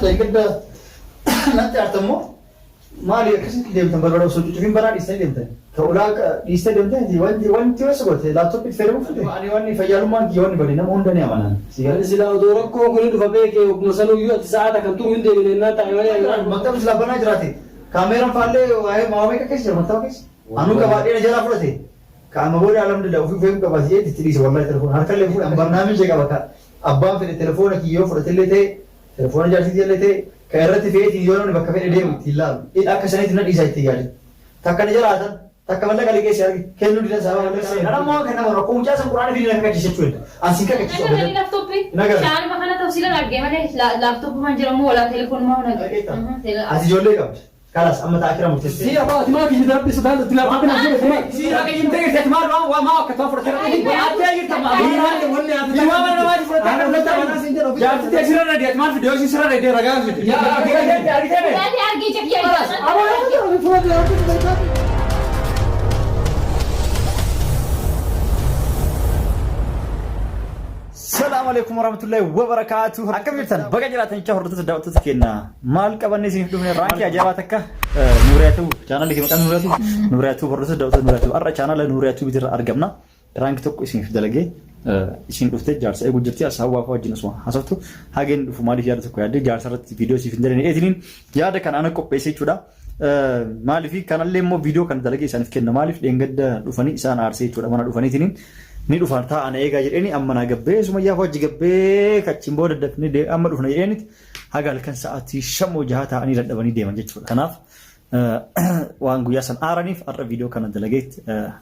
Dheengadda natti aarta immoo maali akkasitti deemtan balbala osoo cucufin banaa dhiistanii deemtan. Ka ulaa dhiistee deemtan wanti wanti yoo gote laaptooppii itti fayyadamuu fide. Ani wanni fayyaalummaan kiyya wanni bade nama hunda ni amanaan. Si Ani galee? silaa odoo rakkoon kuni dhufa beekee ogguma sanuyyuu ati sa'aa takka turu hin deemine ennaa taa'e malee ani Maktabni silaa banaa jiraate kaameeraan faallee waa'ee meeqa keessa jira maktaba keessa. Anuu qabaadhee na jalaa fudhate. Ka amma booda alhamdulillah ofii fe'uu qaba si itti dhiise wallahi telefoona harkallee fuudhan barnaamija qaba ka abbaan fedhe telefoona kiyya yoo fudhatellee ta'e telefoona jaarsiitii illee ta'e ka irratti fe'eetiin yoo namni bakka fedhe deemu ittiin laalu akka sanitti na dhiisa ittiin yaade takka na jalaa hatan takka mallaqa liqeesse arge kennuu didan sababa mallaqa sana kan ammoo kan nama rakkoo mucaa san quraana fidii na kakachiisa jechuudha an sin kakachiisu Nagarree abadan laaptooppii. Hin agarre. Shaanuma kana ta'u sila argee malee laaptooppumaan jedhamu walaa telefoonuma hona. Ati ijoollee qabda. Kalas amma ta'a kira murteessite. Si abbaa ati maa kiyya rabbi sodaadhu ati lafa kana jiru kuma. Si raga jimte jirti maal waan waa maa akka ta'u fudhatee Attee jirta maa Wanni ati Ilmaa mana namaati fudhatee akka fudhatee Jaarti tee sirra reedi ati maal fidde yoo isin sirra reedi ragaa fidde. Argitee argitee bee. Yaani argee jekiyyaa. Salaam alaikum warahmatullahi wabarakatuh. Akkam jirtan baga jiraatan jecha hordoftoota daawwattoota keenya maal qabannee isiniif dhufne raankii ajaa'ibaa takka Nuuriyaa Tube chaanalli kee maqaan Nuuriyaa Tube Nuuriyaa Tube hordoftoota daawwattoota Nuuriyaa Tube har'a chaanala Nuuriyaa Tube irra argamna. Raankii tokko isiniif dalagee isin dhuftee jaarsa eeguu jirti as hawwaa fa'aa wajjin osuma haasoftu hageen dhufu maaliif yaada tokko yaaddee jaarsa irratti viidiyoo siif hin dalane eetiniin yaada kana ana qopheesse jechuudha. Maaliif kanallee immoo viidiyoo kana dalagee isaaniif kenna maaliif dheengadda dhufanii isaan aarsee jechuudha mana dhufaniitiin ni dhufan taa'an eegaa jedheeni amma naa gabbee sumayyaa hojii gabbee kachiin booda dafnee amma dhufna jedheeni haga halkan sa'aatii shamoo jaha taa'anii dadhabanii deeman jechuudha. Kanaaf waan guyyaa san aaraniif har'a viidiyoo kana dalagee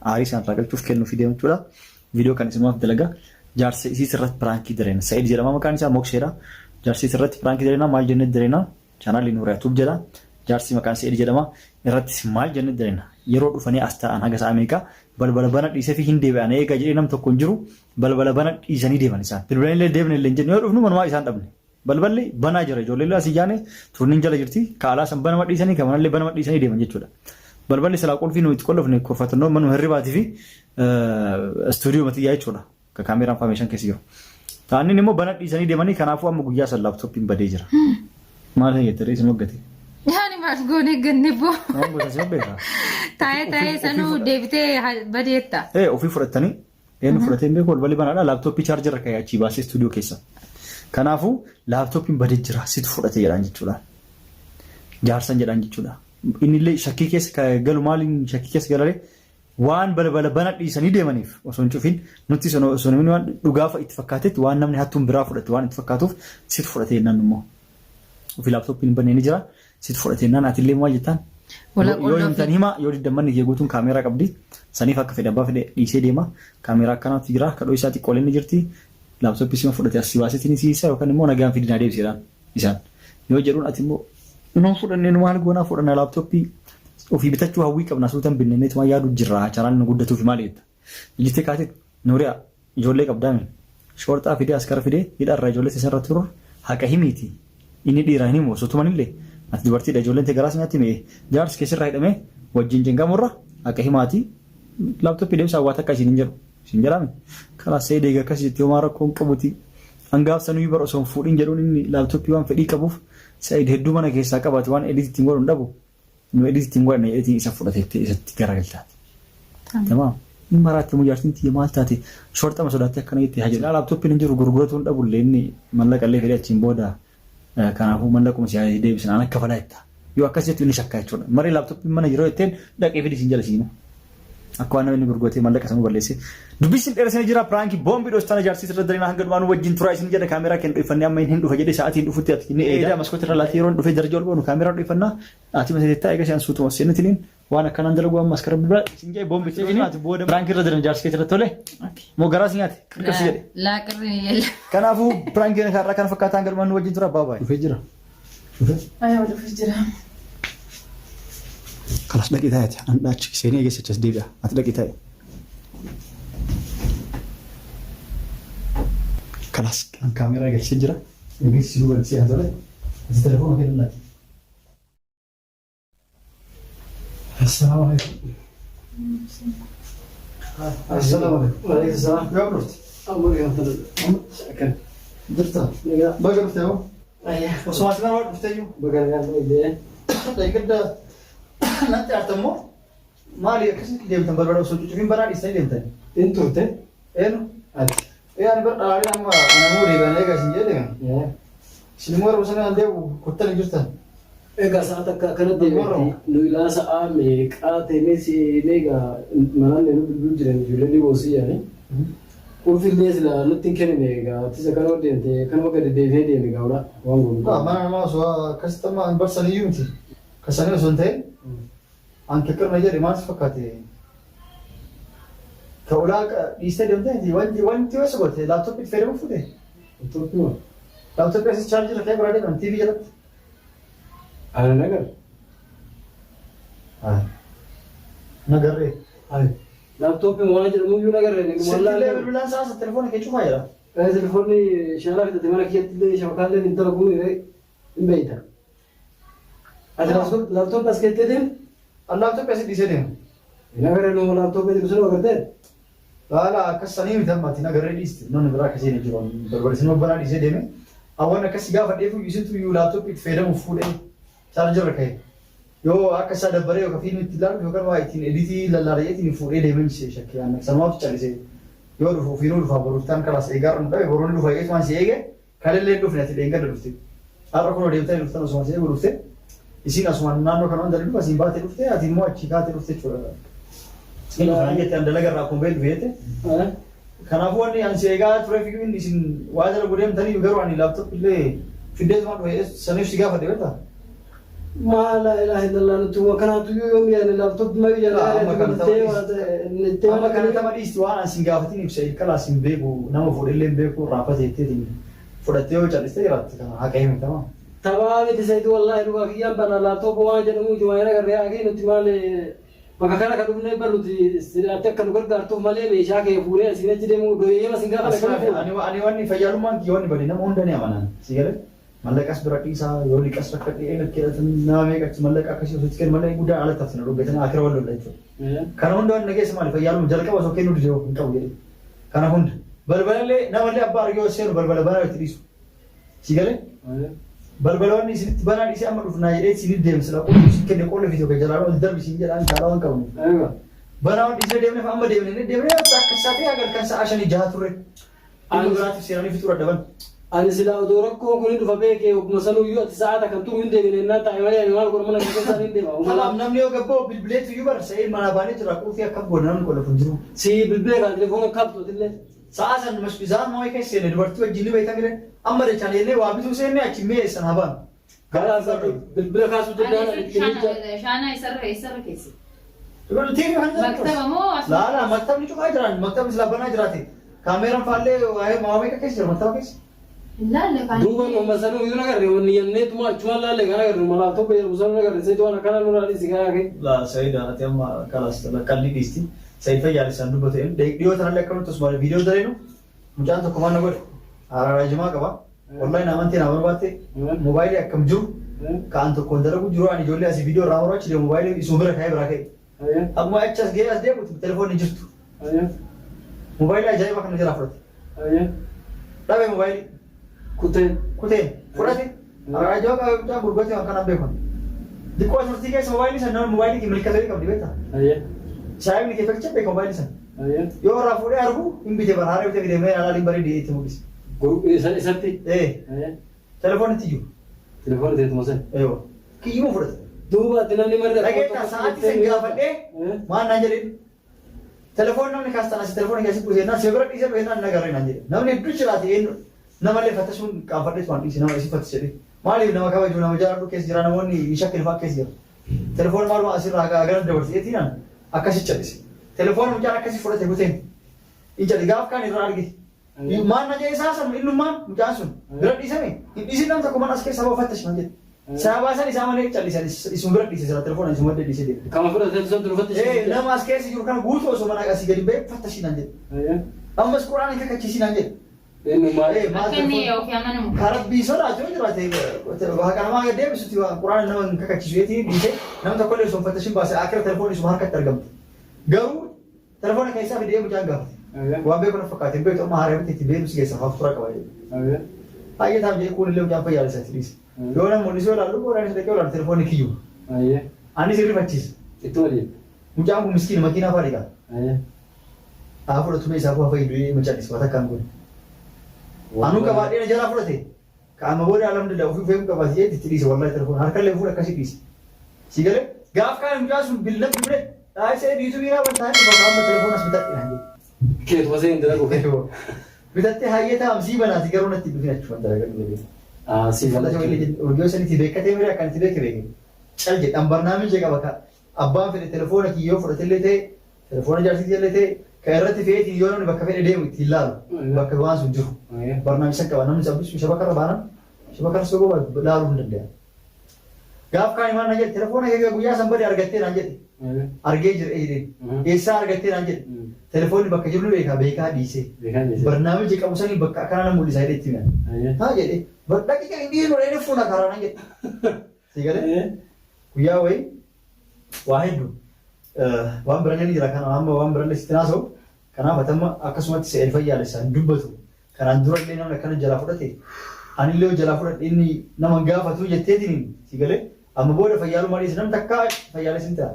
aarii isaan irraa galchuuf kennuufi deema jechuudha. Viidiyoo kana isinumaaf dalaga. Jaarsa isiis irratti piraankii dareena. Sa'id jedhama maqaan isaa Mokseedha. Jaarsa isiis irratti piraankii dareena maal jennee dareena? Chaanaalli Nuuriyaa Tube jedha. Jaarsi maqaan Se'id jedhama. Irrattis maal jennee dareena? Yeroo dhufanii as taa'an haga sa'a meeqa balbala bana dhiisefi hin deebi'an eegaa jedhee nam tokko hin jiru balbala bana dhiisanii deeman isaan. Bilbilanillee deebine illee hin jenne yoo dhufnu manumaa isaan dhabne. Balballi banaa jira ijoolleen asii jaane turniin jala jirti ka alaa san banama dhiisanii ka manallee banama dhiisanii deeman jechuudha. Balballi silaa qulfii nu itti qollofne kurfatannoo manuma hirribaatii fi istuudiyoo matiyyaa jechuudha. Ka kaameeraan faa meeshaan keessa jiru. Taannin immoo bana dhiisanii deemanii kanaafuu amma guyyaa san laaptooppiin badee jira. Maal jette rees moggate? Yaani maal goone ganne boo. Waan gosa si beekaa. Taa'ee taa'ee sanuu deebitee badeetta. Ee ofii fudhatanii eenyu fudhatee hin beeku balballi banaadha laaptooppii chaarjara ka'ee achii baasee istuudiyoo keessa. Kanaafuu laaptooppiin badee jira situ fudhate jedhaan jechuudha. Jaarsan jedhaan jechuudha. Inni illee shakkii keessa galu maaliin shakkii keessa galaree Waan balbala bana dhiisanii deemaniif osoo hin cufin nutti osoo namni waan dhugaa itti fakkaatetti waan namni hattuun biraa fudhate waan itti fakkaatuuf situ fudhate jennaan immoo. Ofii laaptooppiin hin banne ni jira situ fudhate jennaan atillee maal jettaan? Wala Yoo qolloo himtan fi hima yoo diddan manni kee guutuun kaameeraa qabdi saniif akka fedhe abbaa fedhe dhiisee deema kaameeraa akkanaatu jira kadhoo isaa xiqqooleen ni jirti laaptooppii sima fudhate as si baaseetiin si hiisa yookaan immoo nagaan fidi naa deebisi jedhaan. Isaan yoo jedhuun ati immoo nuun fudhannee nu maal goonaa fudhanna laaptooppii ofii bitachuu hawwii qabna suutan binne neetuma yaadu jirra caraan nu guddatuufi maal jetta. Ijjitee kaatee Nuuriyaa ijoollee qabdaami shoorxaa fidee askara fidee hidharra ijoollee teessan irra turur haqa himiiti inni dhiira hin himu osoo tumanillee ati dubartiidha ijoolleen tee garaas nyaatti mee jaarsi keessirraa hidhamee wajjin cinqamurra haqa himaati laaptooppii deemsa waa takka isin hin jedhu. Isin jedhaami? Kalaas Seid eega akkas jette homaa rakkoo hin qabuti. An gaaf sanuyyuu bar osoo hin fuudhin jedhuun inni laaptooppii waan fedhii qabuuf Said hedduu mana keessaa qabaati waan edit ittiin godhu hin dhabu. Nu edit ittiin godhanna jedheetiin isa fudhate jettee isatti garagaltaati. Tamaam. Hin maraatte moo jaartiin tiyya maal taate shorxama sodaattee akkana jette haa jedhu. Laaptooppiin hin jiru gurguratuu hin dhabullee inni mallaqa illee fedhee achiin booda Kanaafuu mallaquma si haa deebisan an akka falaa jetta. Yoo akkas jettu inni shakka jechuudha. Maree laaptooppiin mana yeroo jetteen dhaqee fidi siin jala siinuu. Akka waan namni gurguratee mallaqa sanuu balleessee. Dubbii isin dheeresanii jira piraankii boombii dhoostaan ijaarsiis irra darina hanga dhumaa nu wajjin turaa isin jedha kaameeraa keenya dho'ifannee amma hin dhufa jedhee sa'aatiin dhufutti ati ni eeda maskoota irra laatee yeroo dhufee darajaa ol boonu kaameeraa dho'ifannaa ati mata jettaa eega isheen suutuma seenutiniin Waan akkanaan dalagu amma askara bilbila isin jedhe boombi itti dhufin ati booda piraank irra jiran jaarsi keetti irratti tole moo garaa si nyaate qirqirsi jedhe. Laa qirri ni jella. Kanaafuu piraank keenya irraa kana fakkaataan galmaan nu wajjin tura bye bye. Dhufee jira. Dhufee. Ayoo dhufee jira. Kalas dhaqii taa'e ati an achi seenee eegessi achas deebi'a ati dhaqii taa'e. Kalas an kaameeraa galchee jira. Eegessi si duuba si haa tole. Ati telefoona kee lallaati. Assalaamu alaikum. Assalaamu alaikum. Waalaikum salaam. Yoom dhufte? Amma gaafatan. Akkan. Jirta? Nagaa. Baga dhufte hoo? Osoo as barbaadu dhufteyyuu. Baga nagaan dhufte. Deeggarda natti aarta immoo maali akkasitti deemtan balbala osoo cuccufiin banaa dhiistanii deemtan. In turte? Eenyu? Ati. Ee ani bar dhalaalee amma anammoo deebi'an eegaa isin jedhee deeman. Isin immoo yeroo sana deebi'u kottan hin jirtan. Egaa sa'a takka akkana deebi'etti nu ilaa sa'a meeqaa ta'ee si eegaa manaan nu bilbiluu jiran ijoolleen ni boosii yaani. Qulfillee sila nutti hin kennine egaa atis akkanuma deemte akkanuma gadi deebi'ee deeme egaa ulaa waan goonu. Mana namaa osoo akkasitti amma hin barsan iyyuu miti. Kasanii osoo hin ta'in an kikkirna jedhe maal si fakkaate? Ka ulaa dhiistee deemtee miti wanti wanti yoo si goote laaptooppii itti fayyadamuu fuute. Laaptooppii moo? Laaptooppii asii chaarjii irra ka'ee biraa deeman TV jalatti. Ana nagar. Nagarree. Laaptooppii waan jedhamu iyyuu nagarree. Silkiilee bilbilaan sa'a telefoona kee cufaa jira. Telefoonni shaalaa fidate mana kiyyatti illee shabakaallee hin dalaguu hin beeyta. Ati laaptooppii as keettee deemu? An laaptooppii asii dhiisee deema. Hin agarree nama laaptooppii jedhu sun agartee? Laala akkas sanii miti amma ati nagarree dhiiste namni biraa akkasii hin jiru. Balbala banaa dhiisee deeme. Awwan akkasii gaafa dheefu isintu iyyuu laaptooppii itti fayyadamuuf fuudhee chaarjirra ka'e. Yoo akka isaa dabbaree yookaan fiilmii itti ilaalu yookaan waa ittiin editii lallaalee fuudhee deemen shakkii aan sanumaatu callisee. Yoo dhufu ofiinuu dhufaa boruuftaan kalaas eegaa irra nu dhabe boruun dhufa eegumaan si eege kalillee dhufne ati dheengadda dhufte. Har'a kunoo deemtanii dhuftan osuma si eegu dhufte. Isiin asumaan naannoo kana hunda dhufa asiin baatee dhufte ati immoo achii kaatee dhufte jechuudha. Inni dhufaa jette an dalaga irraa akkuma beektu jette. Kanaafuu wanni ani si eegaa tureef iyyuu inni isin waa jala deemtanii garuu ani laaptooppii illee fiddeetumaan dhufe saniif si gaafadhe beektaa? Maa laa ilaaha illallah nuti waan kanaatu iyyuu yoom yaadne laaptooppii mayu Amma kana tama dhiisti waan ani sin gaafatin ibsa kalaas hin beeku nama fuudhellee hin beeku raafate jetteetiin fudhattee yoo callistee jiraatte kana haqa hime tamam. Taphaa miti sayitu wallaahi dhugaa kiyyaan bana laaptooppii waan jedhamu itti waan agarree haakii nuti maal bakka kana kan dhufnee bar nuti ati akka nu gargaartuuf malee meeshaa kee fuunee asiin achi deemuu doyeema sin gaafa kana fuudha. Ani wanni fayyaalummaan kiyya wanni bade nama hunda ni amanan si galee mallaqas bira dhiisaa yoo liqas rakkadhee lakkeedhatan nama meeqachi mallaqa akkasii osoo itti kennu mallaqa guddaan alatti hafsina dhuggatanii akira wal lolla jechuudha. Kana hunda wanni nageessa maali fayyaalummaa jalqaba osoo kennuu dide hin qabu jedhee. Kana hunda balbalallee namallee abbaa argee yoo seenu balbala banaa itti dhiisu. Si galee balbala wanni isinitti banaa dhiisee amma dhufnaa jedhee isinit deemsila qullu isin kenne qolli fi tokko jalaa ol darbi isin jedhaan caalaa waan qabnu. Banaa waan dhiisee deemneef amma deemne inni deemne akka isaa ta'e agar kan sa'a shanii jaha turre. Inni biraatiif seeranii fixuu dadhaban. Ani silaa odoo rakkoon kun hin dhufa beekee ogguma sanuyyuu ati sa'aata kan turu hin deemine innaan taa'e malee ani maal godhu mana keessaa hin deema. Kanaaf namni yoo gabboo bilbileetu iyyuu bara sa'ee manaa baanee jira quufii akkam goona namni qollofu hin jiru. Si bilbilee kan telefoona kaaftu atillee. Sa'a san mashbizaan moo keessa seenne dubartii wajjin ni beektan gire amma dachaan jennee waa bituu seenne achi mi'eessan haa baanu. Kanaaf bilbila kaasuu danda'an itti miidha. Shaanaa isarra keessa. Dubartii kan Maktaba moo asuma? Laala maktabni cufaa jiran maktabni silaa banaa jiraate kaameeraan faallee waa'ee meeqa keessa jira maktaba keessa. Laalle kan. Duuba nama sanuu iyyuu nagarre wanni jenneetuma achumaan laalle kan agarre ma laaptooppii jedhamu sanuu nagarre sayitu waan akkana nurraa dhiisi gaa yaakee. Laa Sayiid ati amma kalaas qalli dhiisti. Sayiid fayyaalessaan dubbatu dhiyoo tanallee akkamatti osuma viidiyoo dareenu mucaan tokko maal na godhe haraaraa jimaa qaba. Wallahi na amantii na barbaatte moobaayilii akkam jiru ka'an tokkoon dalagu jiru ani ijoollee asii viidiyoo irraa maruu achi deemu moobaayilii isuma bira ka'ee biraa ka'e. Akkuma achi as ga'ee as deemu telefoonni jirtu. Moobaayilii ajaa'iba kana jalaa fudhate. Dhabe moobaayilii. Kuteen. Kuteen fudhate. Haraaraa jimaa qaba mucaan gurgurate waan kanaan beekan. Diqqoo turtii keessa moobaayilii sana nama moobaayilii kee milkatee qabdi beektaa? Saayibni kee tolchee beeka moobaayilii sana. Yoo irraa fuudhee argu hin bite bara haaree bitee fidee mee alaaliin bareedee itti mul'ise. Isatti. Telefoon itti jiru. Telefoon teetuma sana. Eewa. Kiyyuma fudhate. Duuba ati namni marga. Dhageettaa sa'aatii san gaafadhee maal naan jedheen telefoon namni kaastan asii telefoon keessi buusee naan si bira dhiisee dhufee naan nagarree naan jedhe. Namni hedduu jiraate eenyu namallee fattasuun qaanfadheetu waan dhiise nama isin fattis jedhee. Maaliif nama kabaju nama jaaladhu keessa jira namoonni hin shakkine fa'aa keessa jira. Telefoon maaluma asirraa gara dabarse jeetiin akkasi calise. Telefoon mucaan akkasi fudhate kuteen. Hin calise gaaf kaan irraa arge. Maal na jedhe isaa san innummaan mucaan sun bira dhiisame hin dhiisin nam tokko mana as keessa ba'u fattashi man jedhe. Sababa san isaa malee callisan isuma bira dhiise sira telefoon isuma madda dhiise deeme. Kama fudhatee santu dhufatti. Nama as keessa jiru kana guutuu osoo mana asii gadi ba'e fattashi naan jedhe. Ammas quraan hin kakachiisi naan jedhe. Eenyummaa. Maal Akka inni ofii amanamu. Ka rabbii sodaatu yoo jiraate haqa namaa gad deebisuti waan quraana nama hin kakachiisu jeetii dhiise nama tokko illee osoo hin fattashin baase akira telefoonni isuma harkatti argamte. Garuu telefoona keessaa fidee mucaan gaafate. Waan beeku na fakkaate hin beektu amma haaraa miti itti beeku si keessa hafuura qaba jedhe. Hayyee taam jedhee kuun illee mucaan fayyaalessa itti dhiise. Yoo nama mul'isuu ilaallu boodaanis dhaqee ilaalu telefoonni kiyyu. Anis hirrifachiisa. Itti waliin. Mucaan kun miskiina makiinaa fa'aa dhiqa. Haa fudhatu mee isaafuu haa fayyadu macaanis waan akkaan kun. Anuu qabaadhee na jalaa fudhate. Ka amma booda alhamdulillah ofii fe'uu qabaate jedhee itti dhiise wallahi telefoon harkallee fuudha akkasii dhiise. Si galee gaaf kaan mucaan sun billan bilbile dhaayisee yuutuubii irraa bantaa hin dhufa amma telefoon as bitadhe naan jedhe. Keetuma seen dalagu. Bitattee hayyee taa'am sii banaati garuu natti dhufin achuma dalagadhu jedhee. Si Fudhate wayii hojii sanitti beekkatee miree akkan itti beeke beeke. Cal jedhe an barnaamija qaba ka abbaan fedhe telefoona kiyyoo fudhatellee ta'e telefoona jaarsiitii illee ta'e kan irratti fe'eetiin yoo namni bakka fedhe deemu ittiin laalu bakka waan sun jiru. Barnaamija san qaba namni sabbisu shabakarra baanan shabakarra soboo laaluu hin danda'a. Gaaf kaan himaan naan jedhe telefoona kee guyyaa san bade argattee naan jedhe. Argee jira jedheen. Eessaa argattee naan jedhe. Telefoonni bakka jiru ni beekaa beekaa dhiisee. Barnaamija qabu sanii bakka akkanaa na mul'isa jedhee itti himan. Haa jedhe daqiiqa hin dhiisnu jedhee fuuna karaa naan jedhe. Si galee guyyaa wayii waa hedduu waan birallee ni jira kana amma waan birallee sitti naasa'u kanaaf atamma akkasumatti se'een fayyaalessa hin dubbatu kanaan durallee namni akkana jalaa fudhate anillee yoo jalaa fudhadhe inni nama gaafatu jetteetiin si galee amma booda fayyaalummaa dhiise namni takkaa fayyaalessa hin ta'a.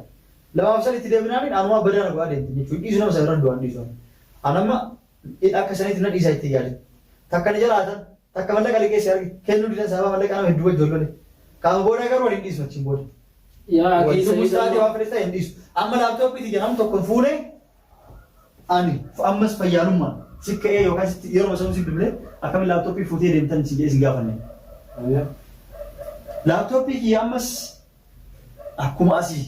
Lamaaf sadi itti deebinaaniin anumaa badaa na godhaa deemti jechuudha dhiisu nama sana irra du'an dhiisu. Anamma akka sanitti na dhiisaa itti yaadin. Takka na jalaatan takka mallaqa liqeesse arge kennuu didan sababa mallaqa nama hedduu wajji wal lole. Qaama booda garuu wal hin dhiisu achiin booda. Yaa Wal keessa tumus taate waan fedhe ta'e hin dhiisu. Amma laaptooppii tiyya nam tokko hin fuune ani ammas fayyaalummaan si ka'ee yookaan sitti yeroo sana si bilbilee akkamiin laaptooppii fuutee deemtan si jedhee si gaafanne. Laaptooppii kiyya ammas akkuma asii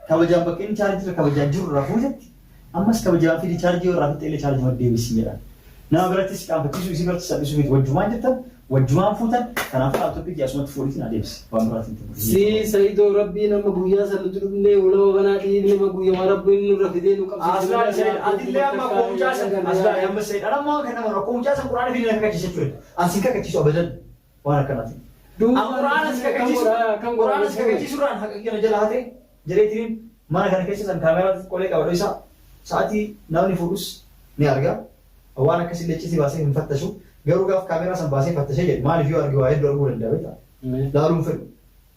kabajaan bakka inni chaarjii irra kabajaan jiru irraa fuutetti ammas kabajaan fidi chaarjii irraa fixxe illee chaarjii madda deebisi jedhan. Nama birattis qaanfachiisuu isii birattis salphisuu miti wajjumaan jettan wajjumaan fuutan kanaafuu laaptooppii kiyya asumatti fuudhiitiin adeemsi waan biraatiin ta'u. Si Saidoo rabbiin amma guyyaa san nuti dhufnee ulama banaa dhiifne ma guyyama rabbiin nurra fidee nu qabsiise. Aslaa Said atillee amma akkuma mucaa san aslaa amma Said anamma waan kana nama akkuma mucaa san quraana fidii na kakachiisa jechuudha. An sin kakachiisu abadan waan akkanaatiin. An quraana si kakachiisu quraana si kakachiisu irraan haqa kiyya na jala hate jedheetiin mana kana keessa san kaameeraa qolee qabadhu isa sa'aatii namni fuudhus ni arga. Waan akkasii illee icciitii baasee hin fattashu. Garuu gaaf kaameeraa san baasee fattashee jedhe maaliif yoo arge waa hedduu arguu danda'a beektaa? Laaluu hin fedhu.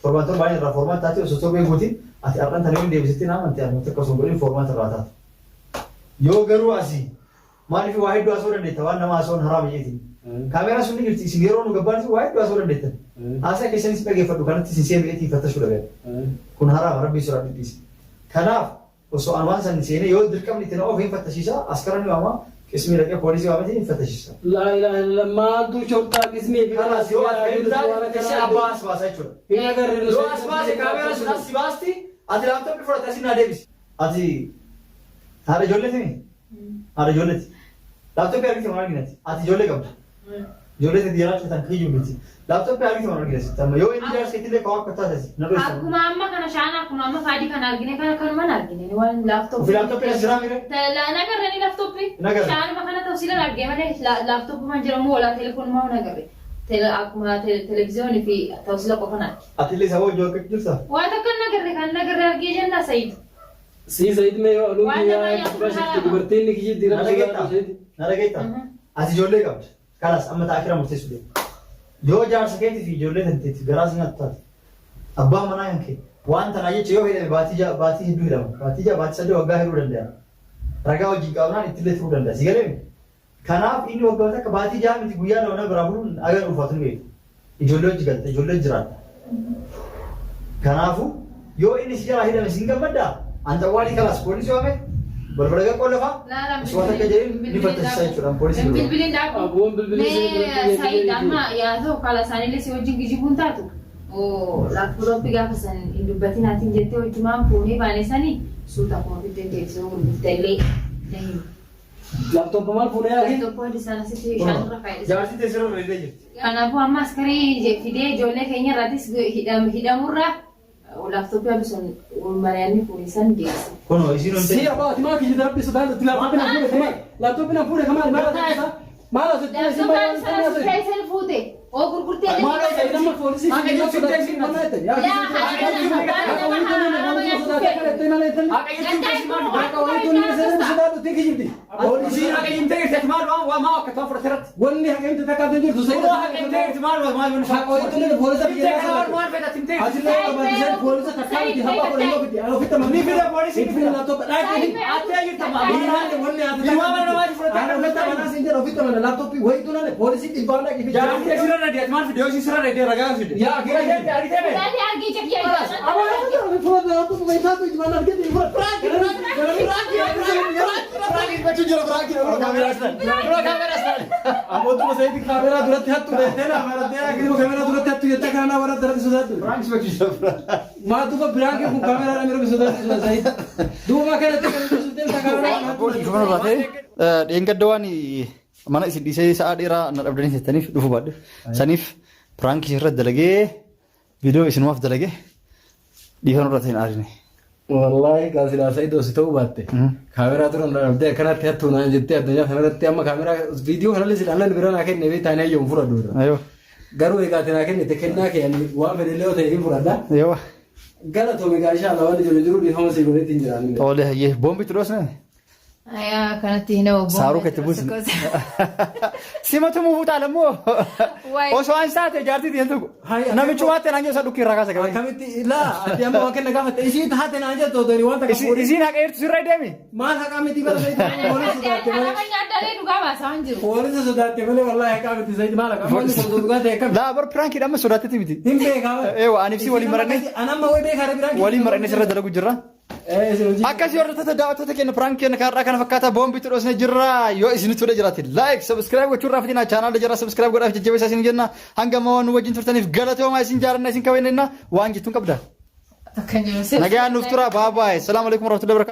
Torban torbaan irraa formaat taatee osoo torbee guutiin ati har'an tana yoo deebisitti na amante ani takka osoo hin godhin formaat irraa taatu. Yoo garuu asii maaliif waa hedduu haasa'uu dandeetta waan nama haasa'uun haraama jeetiin. Kaameeraa sun ni jirti isin yeroo nu gabbaan waa hedduu haasa'uu dandeettan. Haasaa keessanis dhageeffadhu kanatti isin seebi'eetiin fattashuu dhabeera. Kun haraama rabbii sodaadhu dhiise. Kanaaf osoo an waan san seenee yoo dirqamni itti na oofe hin fattashiisa askara ni waama qismii dhaqee poolisii waametiin hin fattashiisa. Laa ilaaha illallah maaltu shorxaa qismii fi Kalaas yoo ati kan taate ishee abbaa as baasa jechuudha. Hin agarre nu Yoo as baase kaameeraa sun as si baasti ati laaptooppii fudhatte asin naa deebisi. Ati haadha ijoolleeti mi? Haadha ijoolleeti. Laaptooppii argite waan arginati. Ati ijoollee qabda. Ijoollee teeti jiraachuu tan kiyyuu miti. Laaptooppii argite waan arginati. Amma yoo inni jaarsa keetillee kawaa akka taatati na dhoysa. Akkuma amma kana shaana akkuma amma faadii kana argine kana kanuma argine waan laaptooppii. Ofii laaptooppii as jiraa mire? Nagarre ni laaptooppii. Nagarre. Shaanuma kana ta'u sila argee malee laaptooppii man jedhamu walaa telefoonuma nagarre. Akkuma televiziyoonii fi ta'u sila qofa arge. Ati illee sababa hojii akka jirta? Waan takka nagarre kan nagarre argee jennaa Said. Si Said mee yoo aluun Waan kiyyaa nama nyaatu kubaa shakte haraama. dubartiin ni kiyyatti Na rabbi dhageettaa? sodaatu Said. Na dhageettaa? Ati ijoollee qabda. Kalaas amma taakira murteessuu deema. Yoo jaarsa keetii fi ijoollee kan teetiif garaa si nyaatu taate abbaan manaa kan kee waan tanaa jecha yoo hidhame baatii ja'a baatii hedduu hidhama. Baatii ja'a baatii sadii waggaa hidhuu danda'a. Ragaa wajjin qabnaan ittillee turuu danda'a. Si galee miti? Kanaaf inni waggaa takka baatii ja'a miti guyyaa lama nama biraa buluun agar ulfaatu ni beekta. Ijoollee hojii galte ijoollee jiraatta. Kanaafuu yoo inni si jalaa hidhame siin gammaddaa? An xawwaalii kalaas poolisii waame balbala gaqqoo lafaa osoo takka jedhin ni fattasisaa jechuudha poolisii dura. Bilbilin dhaabu. Abboon bilbilii isin Mee biratti Said amma yaa ta'u kala isaaniillee si wajjin kijibuun taatu. Laaptooppii gaafa san hin dubbatin haatiin jettee wajjumaan fuunee baane sanii suuta akkuma fiddeen deebisee gurgurte illee na himi. Laaptooppii maal fuunee yaaki? Laaptooppii isaan asitti shaanirra fayyadamu. Jaarsi teessirra reedee jirti. Kanaafuu amma askarii fidee ijoollee keenya irraattis hidhamurra laaptooppii adusan mari'anni fuunee san deebisa. Kunoo isiin Si abbaa ati maa kiyyita rabbi sodaatu laaptooppii na fuudhe kamaal laaptooppii na fuudhe kamaal maal taasisaa? Maal asitti isin Laaptooppii sana sirreessan fuute. Oo gurgurtee Maal asitti nama poolisii Haqa jechuun teessin Haqa jechuun teessin maal fidde? Isiin haqa himtee jirti ati maal waan maa akka ta'an fudhate irratti. Wanni haqamte takka hin jirtu Kunoo haqa himtee jirti maal maal maal Haqa wayituun poolisa Himtee kana maal maal fedha ati himtee jirti. Asillee qabaatiseen poolisa takkaa miti haphaa godhannoo fidde ana ofitti Ni fida poolisii ni fida. laaptooppii Attee jirta maal. Wanni ati Ilmaa mana namaati fudhattee Ana ofitti amanaa siin jedha ofitti amana laaptooppii wayituu nane poolisii dhibbaan dhaqi fidde. Jaartii asirra reedee ati maal fidde yoo isiin sirra reedee ragaa fidde. Yaa akira Argitee argitee bee. Dhugaatii argii cekiyyaa. Abootuma sayitti kaameraa duratti hattu beektee laa marattee akkasuma kaameraa duratti hattu jettee kanaa warra duratti sodaattu. Maa duuba biraan kee kun kaameraa dhaan yeroo sodaattu sayitti. Duuba kanatti kan sodaattu kaameraa hattu. Dhufuma irraa ta'e dheengadda waan mana isin dhiisee sa'a dheeraa na dhabdanii jettaniif dhufuu baadhe. Saniif piraankii irra dalagee viidiyoo isinumaaf dalagee dhiifama irraa ta'e hin aarine. Wallaahi gaazilaa Sa'iid osoo ta'uu baatte kaameraa turan dhabdee akkanatti hattuu naan jettee addunyaa kanarratti amma kaameraa viidiyoo kanallee silaallan bira naa kenne beektaa ani hayyoon fudhadhu irra. Ayoo. Garuu egaa ati naa kennite kennaa kee ani waan fedhe illee yoo ta'e hin fudhadha. Yoo. Galatoome egaa insha Allah waan ijoollee jiru dhiifama sii godheetti hin jiraan. Tole hayyee boombitti dhoosne. Ayaa kanatti hin hawwu. Saaruu keetti buusne. Simatu muufuu taala immoo. Waay. Osoo an saate jaartii ta'e tokko. Hai, Namichumaatti naan jedhu dhukkii irraa kaasa qabee. Akkamitti laa ati amma waan kenna gaafatte isii taate naan jettu otoo waan takka fuudhee. Isiin haqa eertu sirra deemi. Maal haqaa miti bara Sa'iid poolisa sodaatte malee. Nama nyaaddalee dhugaa baasaa hin jiru. Poolisa sodaatte malee wallaahi haqaa miti Sa'iid maal haqaa miti osoo dhugaa ta'e akkami. Laa bar piraankiidha amma sodaattetti miti. Hin beekaa. Eewa aniif si waliin marannee Anamma wayi beekaa biraan. waliin marannee sirra dalagu jirra. Eh, isin hojii. Akkasii hordoftoota daawwattoota keenya piraank keenya kaarraa kana fakkaata boombiitti dhoosne jirra. Yoo isinitti tolee jiraate like subscribe gochuun raafatina chaanaala jira subscribe godhaaf jajjabeessaa isin jenna. Hanga ammaa waan nu wajjin turtaniif galatoomaa isin jaalanna isin kabajna waan jettuun qabda. Takka hin jiru. Nagaan nuuf tura bye bye. Salaamu alaikum warahmatullahi wabarakatuh.